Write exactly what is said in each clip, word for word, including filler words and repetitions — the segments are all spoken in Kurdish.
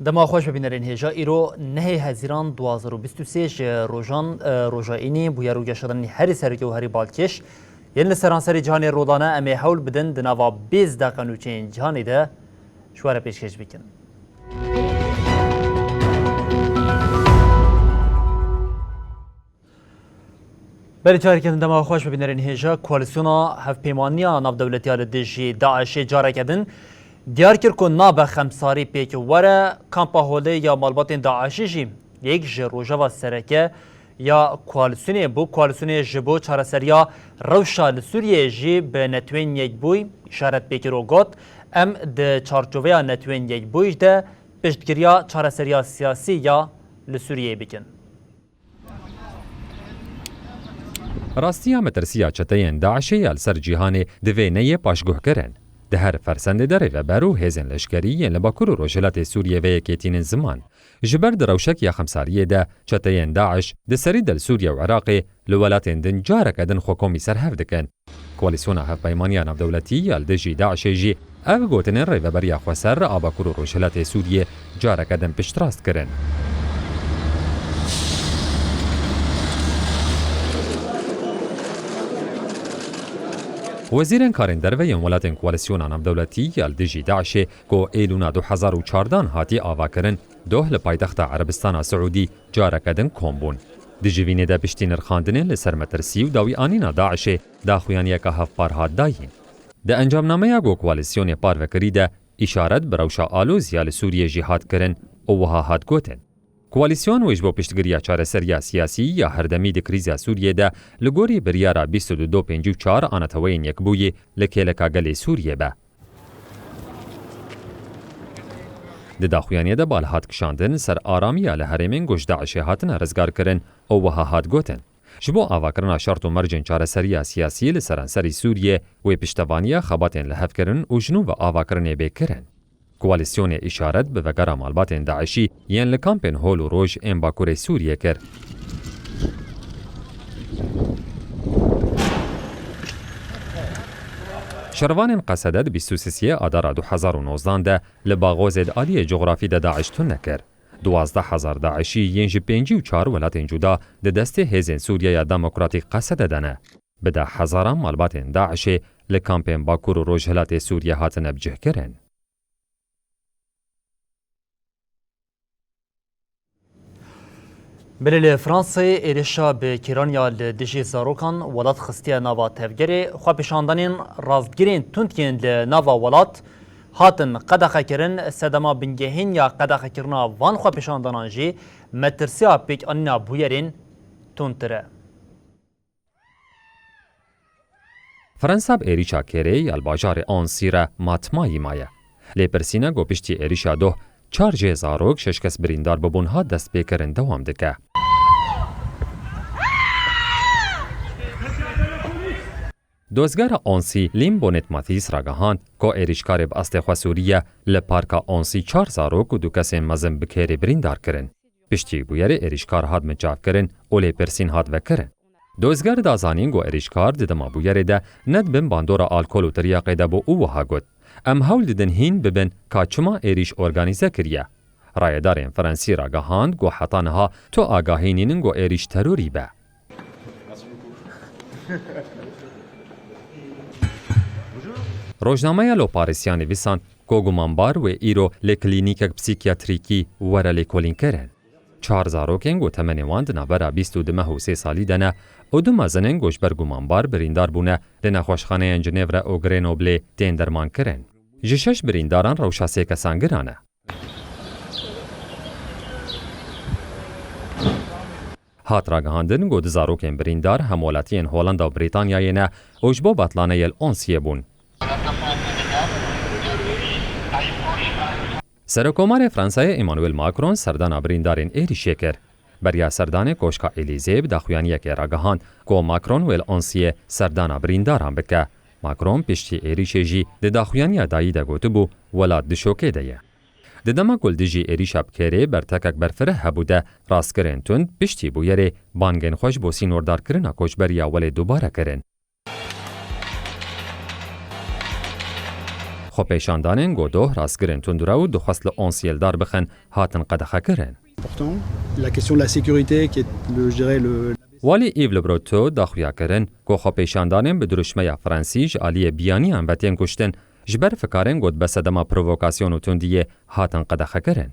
Dema xweş bibînerên hêja, îro nehê Hezîran du hazar û bîst û sê ji rojan, e, roja înî bûyer û geşedanî herî serokê û herî balkêş yên li seranserî cîhanê rodane em ê hewl bidin di nava bêzda qenûçeyên cîhanê de ji we re pêşkêş bikin. Berî carekê din dema xweş bibînerên hêja, Koalîsyona Hevpeymaniya Navdewletiya li dijî DAIŞê careke din diyar kir ku nabe xemsarî pêk were. Kampa holê ya malbatên DAIŞê jî yek ji rojeva sereke ya koalîsyonê bû. Koalîsyonê ji bo çareseriya rewşa li Sûriyeyê jî bi Netwên Yekbûyî îşaret pê kir û got, em di çarçoveya Netwên Yekbûyî de piştgiriya çareseriya siyasî ya li Sûriyeyê bikin. Rastiya metirsiya çeteyên DAIŞê ya li ser cîhanê divê neyê paşguhkirin. Di her fersendê de rêveber û hêzên leşkerî yên li Bakur û Rojhilatê Sûriyê vê yekê tînin ziman. Ji ber di rewşek ya xemsariyê de çeteyên DAIŞ di serî de li Sûriye û Iraqê li welatên din careke din xwe komî ser hev dikin. Koalîsyona Hevpeymaniya Navdewletî ya li dijî DAIŞê jî ev gotinên Rêveberiya Xweser a Bakur û Rojhilatê Sûriyê careke din piştrast kirin. Wezîrên Karên Derve yên welatên Koalîsyona Navdewletî ya li dijî DAIŞê ku Êlûna du hezar û çardan hatî avakirin, doh li paytexta Erebistana Siûdî careke din kom bûn. Di civînê de piştî nirxandinên li ser metirsî û dawîanîna DAIŞê daxuyaniyeke hevpar hat dayîn. Di encamnameya ku koalîsyonê parve kirî de îşaret bi rewşa alozî ya li Sûriyê jî hat kirin û wiha hat gotin, Koalîsyon wê ji bo piştgiriya çareseriya siyasî ya herdemî di krîza Sûriyê de li gorî biryara bîst û du do pêncî û çar a Neteweyên Yekbûyî li kêleka gelê Sûriyê be. Di daxuyaniyê de bal hat kişandin ser aramiya li herêmên ku ji DAIŞê hatine rizgarkirin û wiha hat gotin, Ji bo avakirina şert û mercên çareseriya siyasî li seranserî Sûriyê wê piştevaniya xebatên lihevkirin û ji nû ve avakirinê bê kirin. Koalîsyonê îşaret bi vegera malbatên DAIŞî yên li kampên hol û roj ên Bakurê Sûriyê kir. Şervanên Qesede di bîst û sisê Adara du hezar û nozdan de li Baxozê di aliyê cografî de DAIŞ tune kir. Duwazdeh hezar DAIŞî yên ji pêncî û çar welatên cuda di destê Hêzên Sûriyeya Demokratîk Qesede de ne. Bi deh hezaran malbatên DAIŞê li kampên Bakur û Rojhilatê Sûriyê hatine bicihkirin. Belê li Fransayê êrişa bi kîraniya li dijî zarokan welat xistiye nava tevgerê. Xwepêşandanên rastgirên tund yên li nava welat hatin qedexekirin. Sedema bingehîn ya qedexekirina van xwepêşandanan jî metirsiya pêkanîna bûyerên tundtir e. Fransa bi êrîşa kêrê ya li bajarê Ansî re matmayî maye. Lêpirsîna ku piştî êrîşa doh çar jê zarok, şeş kes birîndar bibûn hat destpêkirin dewam dike. Dozgera Ansî Lim Bonet Mathis ragihand ku êrîşkarê bi astê xwe sûrî ye, li parka Ansî çar zarok û du kesên mezin bi kêrê birîndar kirin. Piştî bûyerê êrîşkar hat binçavkirin û lêpirsîn hat vekirin. Dozger da zanîn ku êrîşkar di dema bûyerê de ne di bin bandora alkol û tiryaqê de bû û wiha got, Em hewl didin hîn bibin ka çima êrîş organîze kiriye. Rayedarên Fransî ragihand ku heta niha tu agahî nînin ku êrîş terorî be. Rojnameya Le Parisien nivîsand ku gumanbar wê îro li klînîkek psîkiyatrîkî were lêkolînkirin. Çar zarokên ku temenê wan di navbera bîst û du meh û sê salî de ne û du mezinên ku ji ber gumanbar birîndar bûne li nexweşxaneyên Cinevre û Grenoblê tên dermankirin. Ji şeş birîndaran rewşa sê kesan giran e. Hat ragihandin ku du zarokên birîndar hemwelatiyên Holanda û Brîtanyayê ne û ji bo betlaneyê li Onsiyê bûn. Serokomarê Fransayê Emmanuel Macron serdana birîndarên êrîşê kir. Beriya serdanê Koşka Elîzê bi daxuyaniyekê ragihand ku Macron wê li Onsiyê serdana birîndaran bike. Macron piştî êrîşê jî di daxuyaniya dayî de gotibû, welat di şokê de ye. Di dema ku li dijî êrîşa bi kêrê bertekek berfireh hebû de, rastgirên tund piştî bûyerê bangên xwe ji bo sînordarkirina koçberiya welê dubare kirin. Xwepêşandanên ku doh rastgirên tundrew dixwest li Anse Île darbixin, hatin qedexekirin. Important. La question de la sécurité, qui est le, je dirais, le, Walî Yves Le Breton daxuya kirin ku xwepêşandanên bi dirûşmeya Fransî ji aliyê biyaniyan ve tên kuştin, ji ber fikarên ku dibe sedema provokasyon û tundiyê hatin qedexekirin.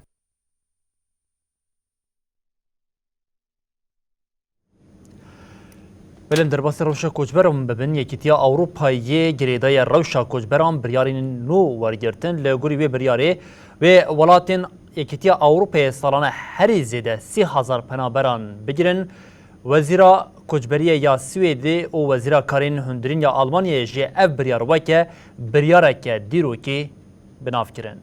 Belê, em derbasî rewşa koçberan bibin, Yekîtiya Ewropayê girêdayî rewşa koçberan biryarên nû wergirtin. Li gorî wê biryarê, wê welatên Yekîtiya Ewropayê salane herî zêde sî hezar penaberan bigirin. Wezîra Koçberiyê ya Swêdê û Wezîra Karên Hundirîn ya Almanyayê jî ev biryar weke biryareke dîrokî bi nav kirin.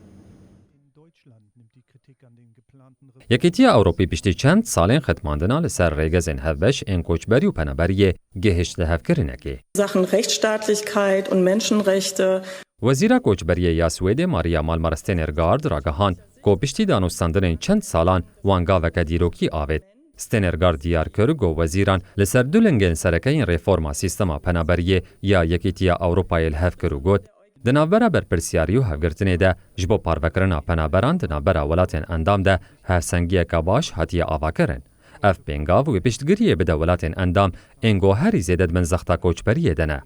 Yekîtiya Ewropî piştî çend salên xetmandina li ser rêgezên hevbeş ên koçberî û penaberiyê gihişt lihevkirinekê. Sachen Rechtsstaatlichkeit und Menschenrechte. Wezîra Koçberiyê ya Swêdê Maria Malmer Stenergaard ragihand ku piştî danûstandinên çend salan wan gaveke dîrokî avêt. Stenergaard diyar kir ku wezîran li ser du lingên sereke yên reforma sîstema penaberiyê ya Yekîtiya Ewropayê li hev kir û got, di navbera berpirsyarî û hevgirtinê de ji bo parvekirina penaberan di navbera welatên endam de hevsengiyeke baş hatiye avakirin. Ev pêngav wê piştgiriyê bide welatên endam ên ku herî zêde di bin zexta koçberiyê de ne.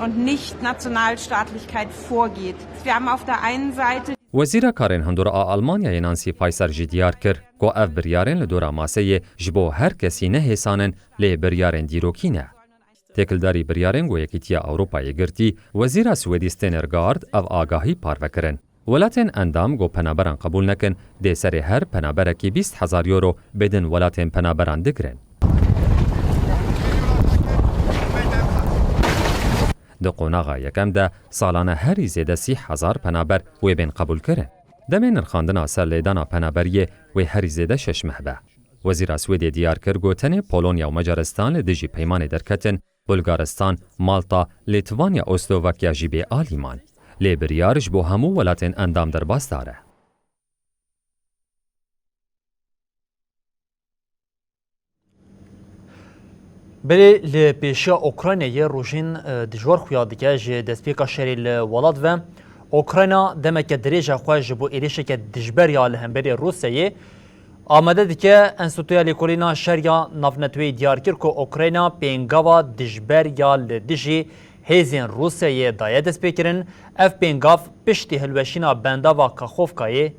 Und nicht Nationalstaatlichkeit vorgeht. Wir haben auf der einen Seite Wezîra Karên Hundir a Almanyayê Nancy Faeser jî diyar kir ku ev biryarên li dora maseyê ji bo her kesî ne hêsan in, lê biryarên dîrokî ne. Têkildarî biryarên ku Yekîtiya Ewropayê girtî, Wezîra Swêdî Stenergaard ev agahî parve kirin. Welatên endam ku penaberan qebûl nekin, dê serê her penaberekî bîst hezar euro bêdin welatên penaberan digirin. Di qonaxa yekem de salane herî zêde sî hezar penaber wê bên qebûlkirin. Demê nirxandina serlêdana penaberiyê wê herî zêde şeş meh be. Wezîra Swêdê diyar kir ku tenê Polonya û Macaristan li dijî peymanê derketin, Bulgaristan, Malta, Lîtwanya û Slovakya jî bêalî man. Lê biryar ji bo hemû welatên endam derbasdar e. Belê li pêşiya Ukraynayê rojên, e, dijwar xuya dike. Ji destpêka şerê li welat ve Ukrayna demeke dirêje xwe ji bo êrişeke dijber ya li hemberî Rûsyayê amade dike. Enstîtuya Lêkolîna Şer ya Navneteweyî diyar kir ku Ukrayna pêngava dijber ya li dijî hêzên Rûsyayê daye destpêkirin. Ev pêngav piştî hilweşîna bendava Kaxovkayê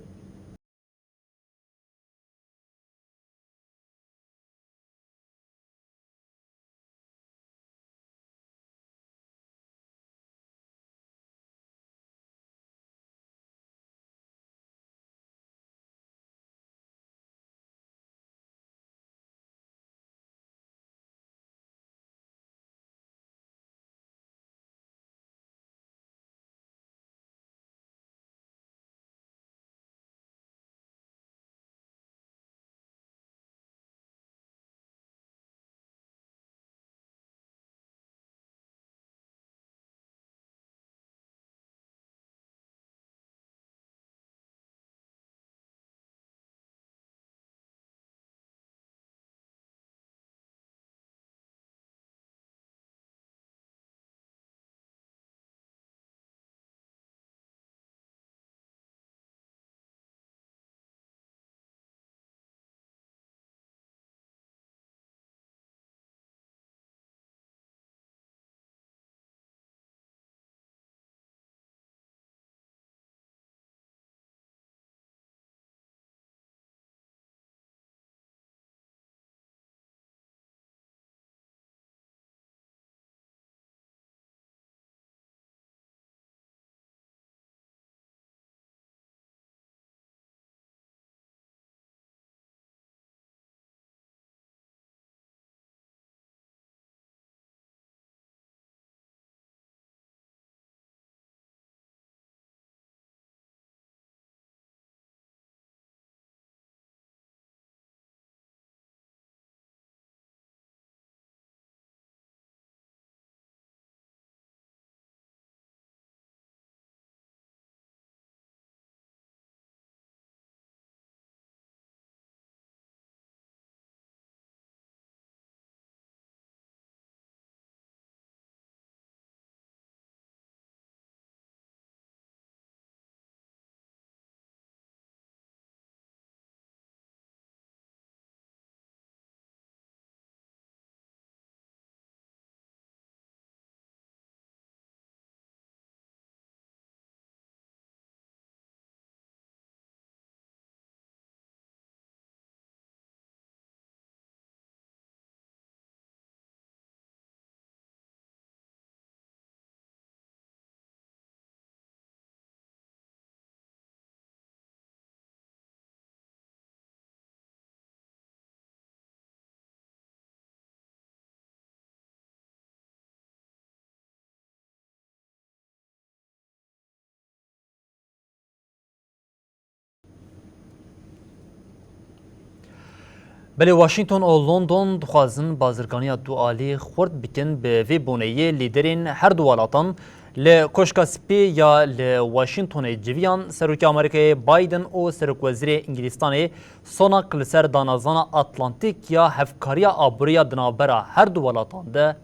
Belê Washington û London dixwazin bazirganiya dualî xurt bikin, bi vê boneyê lîderên her du welatan li Koşka Spî ya li Washingtonê civiyan. Serokê Amerîkayê Biden û Serokwezîrê Îngilîstanê Sunak li ser danezana Atlantîk ya hevkariya aborî ya di navbera her du welatan de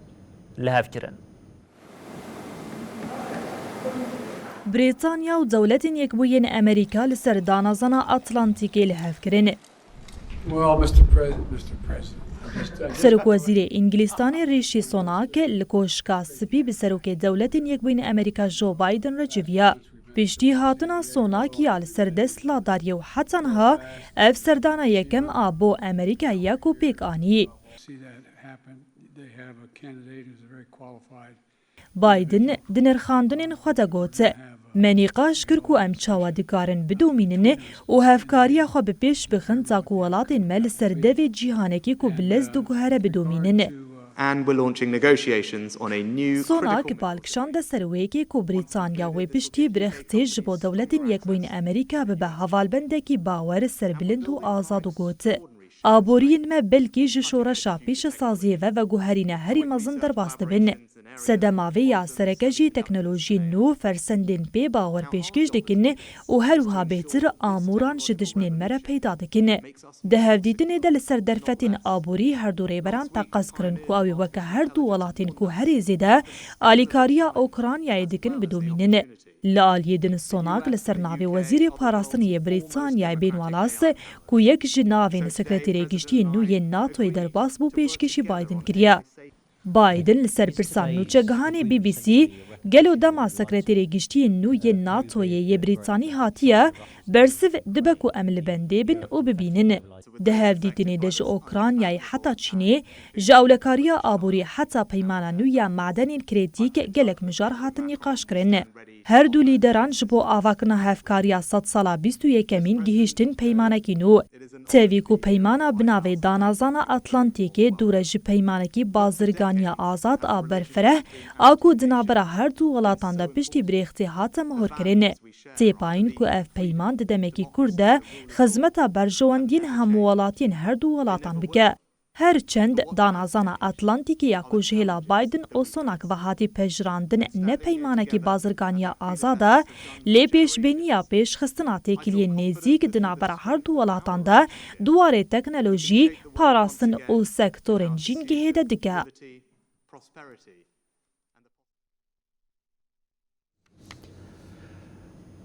li hev kirin. Brîtanya û Dewletên Yekbûyî yên Amerîka li ser danezana Atlantîkê li hev kirin. Well, Mister Pres-, Mister President, I just, I just Serokwezîrê Îngilîstanê Rishi Sunak li Koşka Spî bi Serokê Dewletên Yekbûyî yên Amerîka Joe Biden re civiya. Piştî hatina Sunak ya li ser desthilatdariyê û heta niha ev serdana yekem a bo Amerîkayê ye ku pêk anî. See that happen. They have a candidate who's very qualified. Biden di nirxandinên xwe de got, me nîqaş kir ku em çawa dikarin bidomînin û hevkariya xwe bi pêş bixin, ta ku welatên me li ser devê cîhanekî ku bi lez diguhere bidomînin. And we're launching negotiations on a new Sunak critical bal kişande ser wê yekê ku Brîtanya wê piştî birêxtê ji bo Dewletên Yekbûyîn Amerîka bibe hevalbendekî bawer, serbilind û azad û got, aboriyên me belkî ji şoreşa pîşesaziyê ve veguherîne herî mezin derbas dibin. Sedema vê ya sereke jî teknolojiyên nû, fersendên pê bawer pêşkêş dikin û her wiha bêtir amûran ji dijminên me re peyda dikin. Di hevdîtinê de li ser derfetên aborî her du rêberan teqez kirin ku ew ê weke her du welatên ku herî zêde alîkariya Ukraynayê dikin bidomînin. Li aliyê din Sunak li ser navê Wezîrê Parastinê yê Brîtanyayê Ben Wallace ku yek ji navên Sekreterê Giştî yê nû yên NATOyê derbas bû pêşkêşî Biden kiriye. Biden li ser pirsa nûçegihanê B B C, gelo dema Sekreterê Giştî yê nû yên NATOyê yê Brîtanî hatiye, bersiv dibe ku em li bendê bin û bibînin. Di hevdîtinê de ji Ukraynayê heta Çînê, ji ewlekariya aborî heta peymana nû ya madenên krîtîk gelek mijar hatin nîqaşkirin. Her du lîderan ji bo avakirina hevkariya sedsala bîst û yekemîn gihîştin peymanekî nû. Tevî ku peymana bi navê Danazana Atlantîkê dûre ji peymanekî bazirganiya azad a berfireh a ku di navbera her du welatan de piştî birêxtê hate mihurkirin. Tê payîn ku ev peyman di demekî kurt de xizmeta berjewendiyên hemwelatiyên her du welatan bike. Her çend danazana Atlantîkê ya ku ji hêla Biden û Sunak ve hatî pejirandin ne peymanekî bazirganiya azad e, lê pêşbîniya pêşxistina têkiliyên nêzîk di navbera her du welatan de di warê teknolojî, parastin û sektorên jîngehê de dike.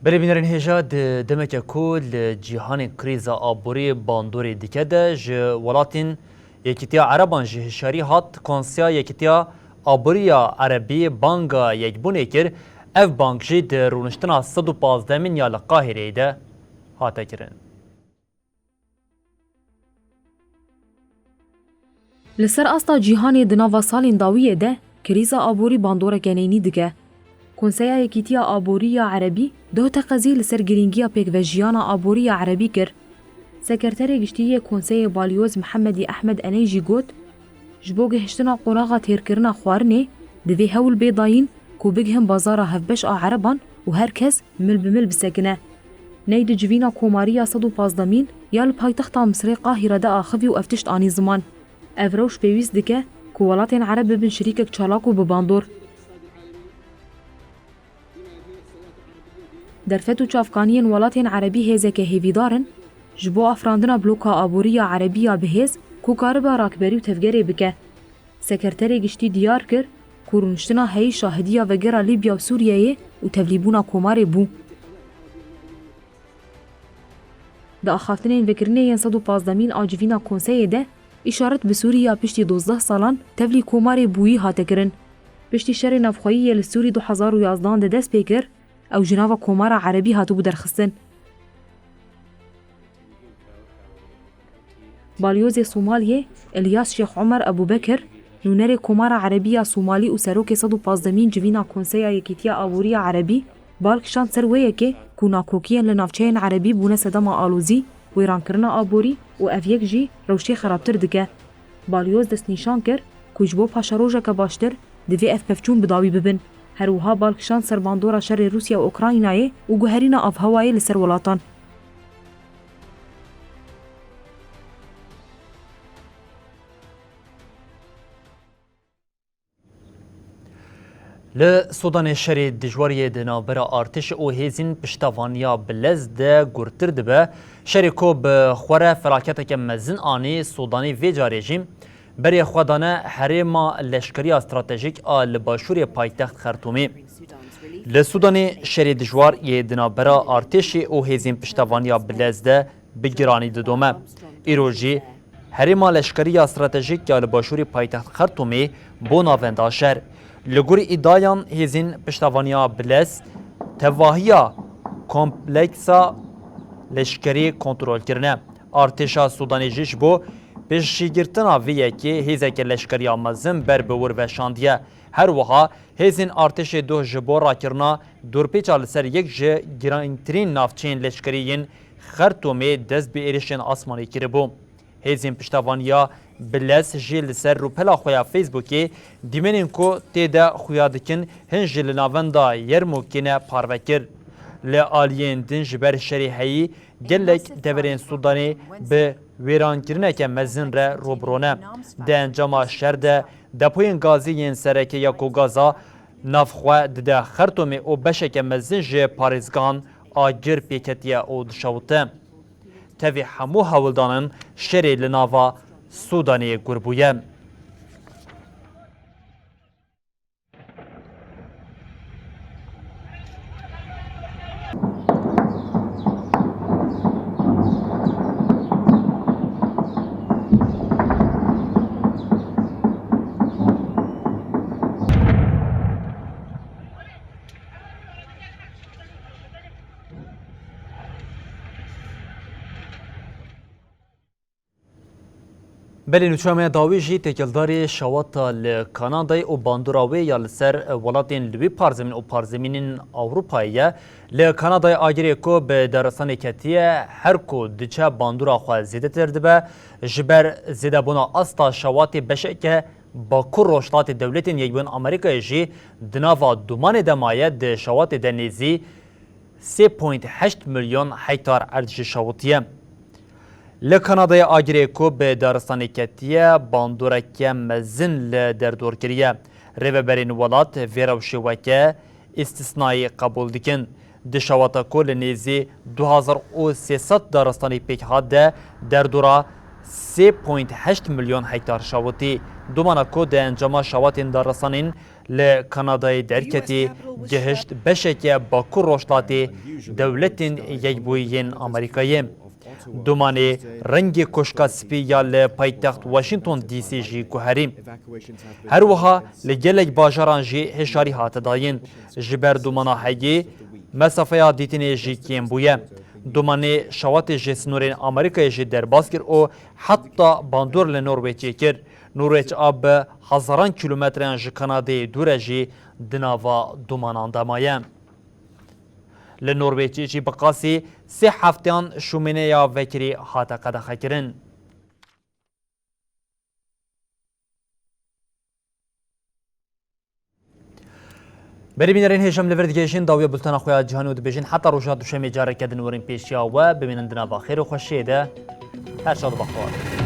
Belê bînerên hêja, di demeke ku li cîhanê krîza aborî bandorê dike de, ji welatên Yekîtiya Ereban jî hişyarî hat. Konseya Yekîtiya Aborî ya Erebî banga yekbûnê kir. Ev bang jî di rûniştina sed û pazdehemîn ya li Qahireyê de hate kirin. Li ser asta cîhanê di nava salên dawiyê de krîza aborî bandoreke neyînî dike. Konseya Yekîtiya Aborî ya Erebî doh teqezî li ser girîngiya pêkvejiyana aborî ya Erebî kir. Sekreterê Giştî yê Konseyê Balyoz Mihemedî Ehmed Eney jî got, ji bo gihiştina qonaxa têrkirina xwarinê, divê hewl bê dayîn ku bigihin bazara hevbeş a Ereban û her kes mil bi mil bisekine. Ney di civîna Komarî ya sed û pazdemîn ya li paytexta Misirê Qahîre de axivî û ev tişt anî ziman. Ev rewş pêwîst dike ku welatên Ereb bibin şirîkek çalak û bi bandor. Derfet û çavkaniyên welatên Erebî hêzeke hêvîdar in, ji bo afirandina bloka aborî ya Erebî ya bihêz ku karibe rakberî û tevgerê bike. Sekreterê Giştî diyar kir ku rûniştina heyî şahidiya vegera Lîbya û Sûriyeyê û tevlîbûna Komarê bû. Di axaftinên vekirinê yên sed û pazdemîn a civîna Konseyê de îşaret bi Sûriya piştî dozdeh salan tevlî Komarê bûyî hate kirin. Piştî şerê navxweyî yê li Sûrî du hezar û yazdehan de dest pê kir, ew ji nava Komara Erebî hatibû derxistin. Balyozê Somaliyê, Ilyas Şêx Omer Ebûbekir, nûnerê Komara Erebî ya Somalî û serokê sed û pazdemîn civîna Konseya Yekîtiya Aborî ya Erebî, bal kişand ser wê yekê ku nakokiyên li navçeyên Erebî bûne sedema alozî, wêrankirina aborî û ev yek jî rewşê xerabtir dike. Balyoz destnîşan kir ku ji bo paşerojeke baştir divê ev pevçûn bi dawî bibin. Her wiha bal kişand ser bandora şerê Rûsya û Ukraynayê û guherîna avhewayê li ser welatan. Li Sudanê şerê dijwar yê di navbera artêşê û hêzên piştevaniya bi lez de gurtir dibe. Şerê ku bi xwe re felaketeke mezin anî Sudanê, vê carê jî berê xwe dane herêma leşkeriya stratejîk a li başûrê paytext Xertûmê. Li Sudanê şerê dijwar yê di navbera artêşê û hêzên piştevaniya bi lez de bi giranî didome. Îro jî herêma leşkerî ya stratejîk ya li başûrê paytext Xertûmê bo navenda şer. Li gorî îdiayan hêzên piştevaniya bi lez tevahiya kompleksa leşkerî kontrol kirine. Artêşa Sudanê jî ji bo pêşîgirtina vê yekê hêzeke leşkeriya mezin ber bi wir veşandiye. Her wiha hêzên artêşê doh ji bo rakirina dorpêça li ser yek ji girîngtirîn navçeyên leşkerî yên Xertûmê dest bi êrişên asmanî kiribû. Hêzên piştevaniya bi lez jî li ser rûpela xwe ya Facebookê dîmenên ku tê de xuya dikin, hin jî li navenda Yermûkê ne parve kir. Li aliyên din ji ber şerê heyî gelek deverên Sudanê bi wêrankirineke mezin re rû bi rû ne. Di encama şer de depoyên gazê yên sereke ya ku gaza navxwe dide Xertûmê û beşeke mezin ji parêzgehan agir pêketiye û dişewite. Tevî hemû hewldanin şerê li nava Sudanê gur bûye. Belê, nûçeya me ya dawî jî têkildarî şewata li Kanadayê û bandora wê ya li ser welatên li wî parzemîn û parzemînên Ewropayê ye. Li Kanadayê agirê ku bi daristanê ketiye, her ku diçe bandora xwe zêdetir dibe. Ji ber zêdebûna asta şewatê beşeke bakur rojhilatê Dewletên Yekbûyên Amerîkayê jî di nava dûmanê de maye, di şewatê de nêzî sê point heşt milyon hektar erd jî şewitiye. Li Kanadayê agirê ku bi daristanê ketiye, bandoreke mezin li derdor kiriye. Rêveberên welat vê rewşê weke îstisnayî qebûl dikin. Di şewata ku li nêzî du hezar û sê sed daristanê pêk hat de derdora sê point heşt milyon hektar şewitî. Dûmana ku di encama şewatên daristanên li Kanadayê derketî, gihişt beşeke bakur rojhilatê Dewletên Yekbûyî yên Amerîkayê. Dûmanê rengê Koşka Spî ya li paytext Washington D C jî guherî. Her wiha li gelek bajaran jî hişyarî hate dayîn. Ji ber dûmana heyî mesafeya dîtinê jî kêm bûye. Dûmanê şewatê ji sînorên Amerîkayê jî derbas kir û heta bandor li Norwêçê kir. Norwêç a bi hezaran kîlometreyan ji Kanadayê dûr e jî di nava dûmanan de maye. Li Norwêçê jî bi qasî sê hefteyan şûmêneya vekirî hate qedexekirin. Berî bînerên hêja, em li vir digihîjin dawiya bultena xwe ya cîhanê û dibêjin heta roja duşemê careke din werin pêşiya we. Bimînin di nava xêr û xweşiyê de. Her çax bextewar.